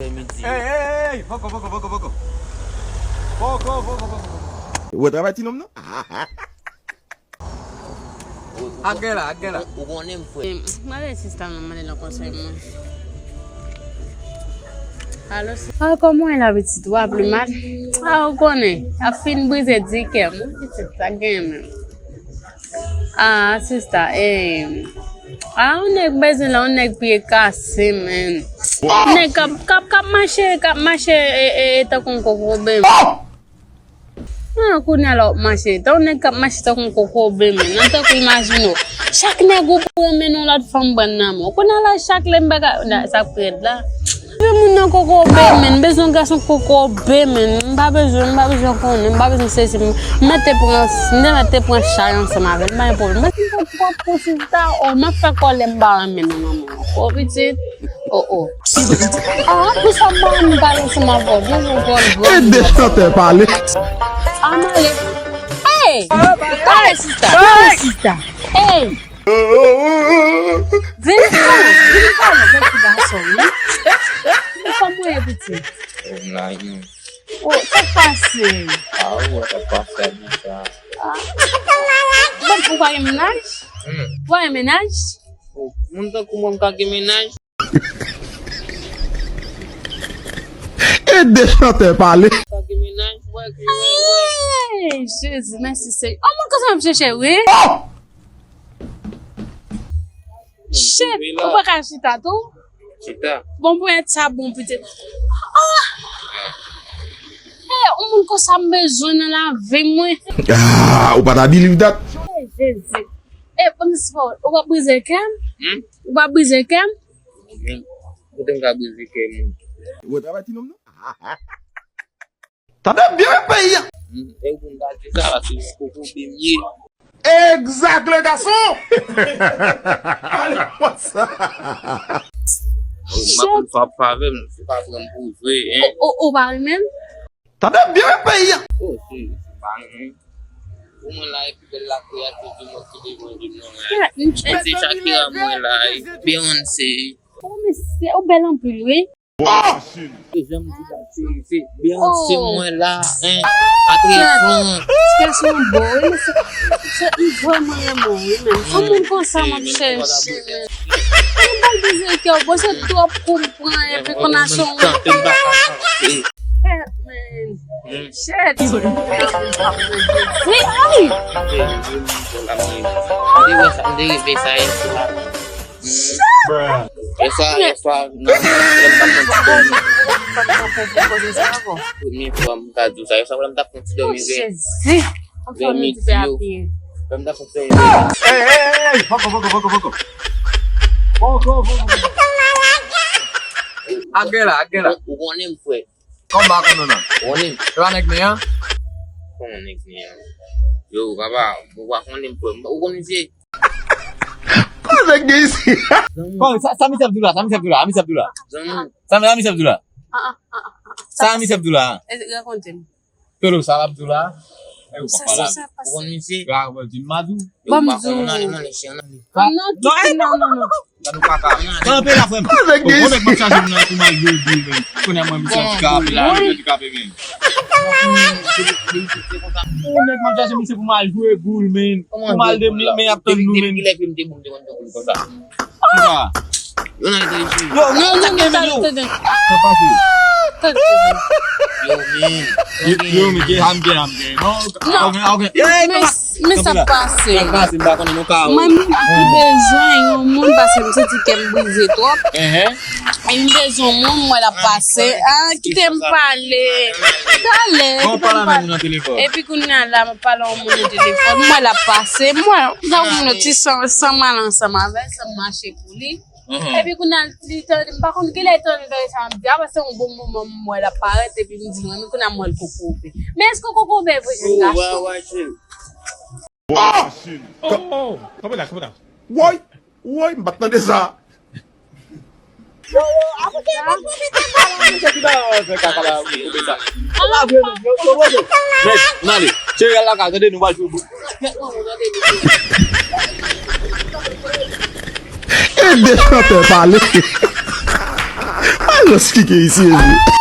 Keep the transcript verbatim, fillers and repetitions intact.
Ey, ey, ey, poko, poko, poko, poko. Poko, poko, poko, poko. Ou travay ti nonm nan? Ak gen la, ak gen la. Ou konnen m frè. Mande sista m, mande nan konsèy mwen. Alo, sista. Ah, kòman w ye la, pitit? Ou ap pi mal? Ah, ou konnen, ap fin brize di kè m, wi, pitit, sa gen menm. Ah, sista, eh. Ah, yon nèg bezwen la, yon nèg pye kase, menn. Nèg k ap, k ap, k ap mache, k ap mache, e, e, e, tankou yon kokobe, menn. Ah, kounye a la w ap mache. Tan yon nèg k ap mache tankou yon kokobe, menn. Nan tankou imajine w. Chak nèg ou pran mennen yon lòt fanm pran nan men w. Kounye a la chak lè m pa ka, sa k ret la. Bezwen moun nan kokobe, menn. M bezwen yon gason kokobe, menn. M pa bezwen, m pa bezwen konnen, m pa bezwen sezi. M mèt te pran, m te mèt te pran chay ansanm avè l, m pa gen pwoblèm. Mwen, m pran pwopoze ta, o, m ap fè kòlè m pa renmen nan manman w. O, pitit. O, o. Ah, pou sa m pa renmen pale ansanm avè w. Byen, byen, byen. E de chantè pale. Ah, m ale. Hey! Pale, sista. Pale, sista. Hey! Vin pale, vin pale, vin ti gason, wi. Vin kòman w ye, pitit? Oh, m la, wi. Oh, sa k pase? Ah, ou wè sa k pase a deja. Ah. Bon, ou pa gen mennaj? Hmm. Ou pa gen mennaj? Oh, moun tankou mwen, m ka gen mennaj? E de chantè pale. Hey, Jezi, mèsi Seyè. Oh, moun konsa m ap chèche, wi. Oh! Shit, ou pa ka chita tou? Chita. Bon, pou èt sa bon, pitit. Ah! Hey, yon moun konsa m bezwen nan lavi mwen. Ah, ou pa ta believe that? Hey, Jezi. Eh, bon, se pa, ou pa brize kè m? Hmm? Ou pa brize kè m? Kote m ka brize kè moun? Ou wè travay ti nonm nan? Tande byen peyi a. Hmm, e ou konn pa di sa, paske se kokobe m ye. Exact, le garçon! Ale konsa. Ou pa konn fè ap favè m, se pa pran m pou jwe, hein? Ou, ou, ou pa renmen m? Tande byen peyi a. Oh, se, se pa mwen. Pou mwen la, e pi bèl la kreyati di mond ki devan je m nan la. Kèt, m chèche. Se Shakira mwen la, e Beyoncé. Oh, mesye, ou bèl anpil, wi. Jan m di la, se, se Beyoncé mwen la, hein. Patrifon. Ti gason bo, wi, mesye. Se, m vrèman renmen w, wi, men. Yon moun konsa m ap chèche, men. Yon bèl bizè kè w, bon, se twòp pou m pran, epi konn a son. Kèt, men. Shit. Hey! M te wè sa, m te reve sa yè swa. Yè swa, yè swa, nan, lè m t ap pran ti dòmi. Premye fwa m ka di w sa, yè swa, lè m t ap pran ti dòmi, vè, vè midi yo. Lè m t ap pran ti dòmi. Hey, hey, hey, hey, poko, poko, poko, poko. Poko, poko, poko. Ak gen la, ak gen la. Ou konnen m, frè. Kòman ou pa konn non? Ou konnen? Se pa nèg Neyan? Kòman nèg Neyan? Yo, papa, ou pa konnen m, frè. Ou konn misye? Kòman nèg gen isi? Kòman, sa, sa misye ap di w la? Sa misye ap di w la? Sa misye ap di w la? Zanmi. Sa, sa misye ap di w la? Ah, ah, ah, ah, ah. Sa misye ap di w la? Eh, rakonte m. Tolo, sa l ap di w la? Eh, ou pa pale. Sa, sa, sa pase. Ou konn misye? Rakonte m, Madou. Ban m di w. Ann ale, ann ale, chè, ann ale. Non, non, non, non. Kanpe la, frè m. Yon gwo nèg m ap chaje m nan pou m al jwe boul, men. Kounye a mwen, misye andikape la, misye andikape, men. Yon nèg m ap chaje misye pou m al jwe boul, men. Pou m al de men ap tann nou, men. Depi kilè ke m te bon, m te konn jwe boul konsa? Kisa? Yo, non, non, non, tande, tande. Sa pase. Tande, tande. Yo, men. Yo, men, gen ham, gen ham, gen. Non, ok, ok. Men, men sa pase. Sa pase, m pa konnen nou ka. Mwen menm ki bezwen yon moun, paske m santi kè m brize twòp. Enhen. E m bezwen yon moun, m wè l ap pase. Ah, kite m pale. Talè, kite m pale. Epi kounye a la, m ap pale yon moun nan telefòn, m wè l ap pase. M wè, m ta yon moun ti san, san m al ansanm avè l, san m mache pou li. Epi kounye a, li tande, m pa konn kilè li tande sa m ap di a, paske se yon bon moman m wè l ap parèt, epi m di, mwen, men kounye a m wè l kokobe. Men èske kokobe vre, jèn gason? Oh, oh, oh. Kanpe la, kanpe la. Woy, woy, m pa t tande sa. Yo, yo, akonte, akonte, akonte. Misye ki ba yo fè kaka la, kokobe sa. Sa pa vre, men, yo, yo, yo, yo. Men, n ale. Cheri, al lakay, tande, nou pral jwe boul. E de chantè pale. Al Plas ki gen isi, Evi.